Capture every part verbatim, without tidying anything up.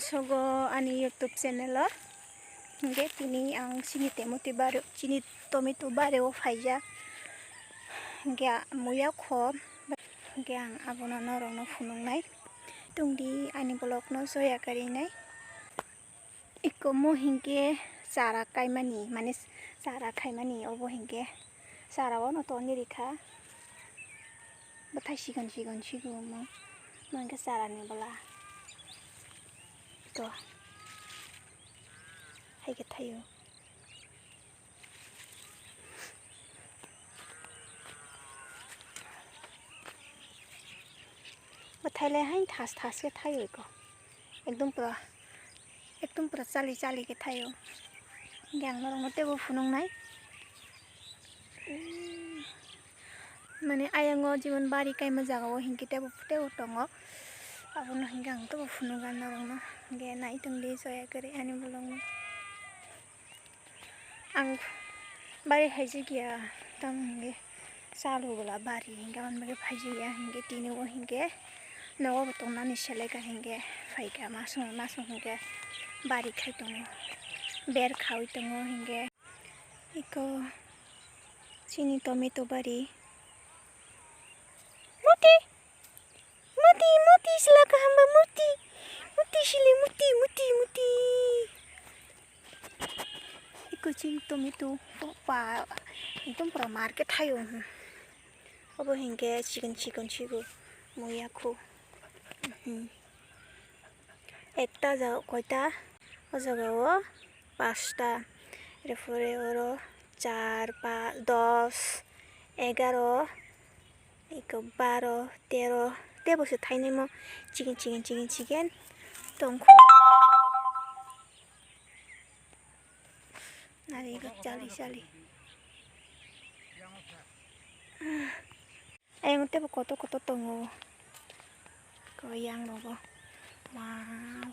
Sogo ani YouTube channel o. Hingke tini ang chini tomato bari, chini tomato bari o phaijak. Hingke muya kho. Hingke ang abono norokno phunuknai. Tungdi ani vlog no soya karinai. Iko mo hingke chara kaimani, mane chara khaimani obo hingke chara o no toni rikha. Bwthai sikon sikon sigo mo, mo hingke chara ni bwla. Iko hai khe thaio. Bwthai le hain thas thas khe thaio iko. Ekdom pura, ekdom pura chali chali khe thaio. Hingke ang norokno teibo phunuknai. Mane ayang o jemon bari kaima jaga o hingke teibo, teibo tongo. Abono hingke ang teibo phunukgana norokno. Hingke nai tongdi soya kwrwi ani vlog no. Ang bari haijak ya, tamo hingke chalo bwla bari hingke aboni bagwi phaijak ya, hingke tini o hingke nogo bo tongnani seleka hingke phaikha, masung masung hingke bari khai tongo, ber khaui tongo hingke. Iko chini tomato bari. Muti! Muti, muti, sila kaham ba muti. Muti sili muti, muti, muti. Iko chini tomato pa, ekdom pura market thaio. Obo hingke chikon chikon sigo muya kho. Ekta jaga koita, o jaga o pasta, er pore oro char, pa, dos, egaro, eko baro, tero, teibo se thainai mo chicken, chicken, chicken, chicken tongkho. Nari eko chali, chali. Ayang teibo kotor kotor tongo. Ko yang rogo. Wow.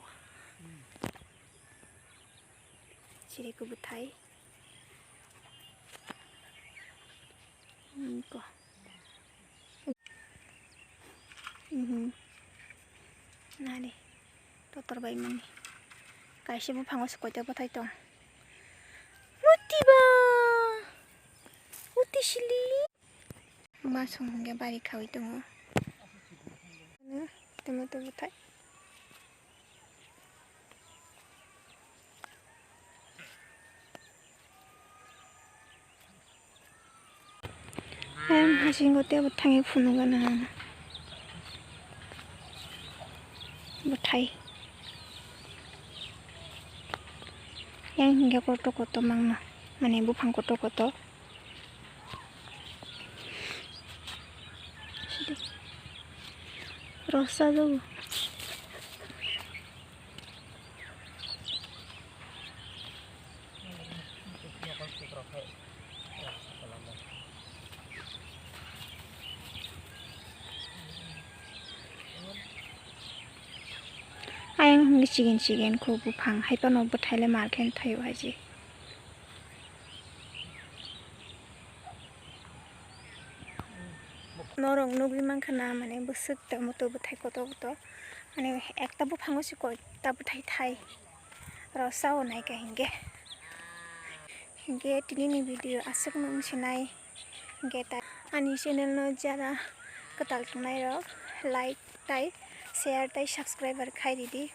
Chiriku bwthai. Hmm, ko. Mhm. Nani. Totor bai mani. Kaisa buphango se koita bwthai tong. Muti ba. Muti sili. Masung hingke bari khaui tongo. Tomato bwthai. Ayang hasingo teibo thangwi phunukgana bwthai. Yang hingke kotor kotor mangna, mane buphang kotor kotor. Rosa jago. Ayang hingke chigen chigen kho buphang, hai phano bwthai le mar khe thaio hai se. Norok nugwi mankha na, mane bwswk tamo to bwthai kotor kotor, mane ekta buphango se koita bwthai thai. Rw sao naikha hinkhe. Hinkhe tinini video aswkno wngsinai. Hinkhe ta-, ani channel no jara kwtal tongnairok like tai share tai subscribe khai ridi.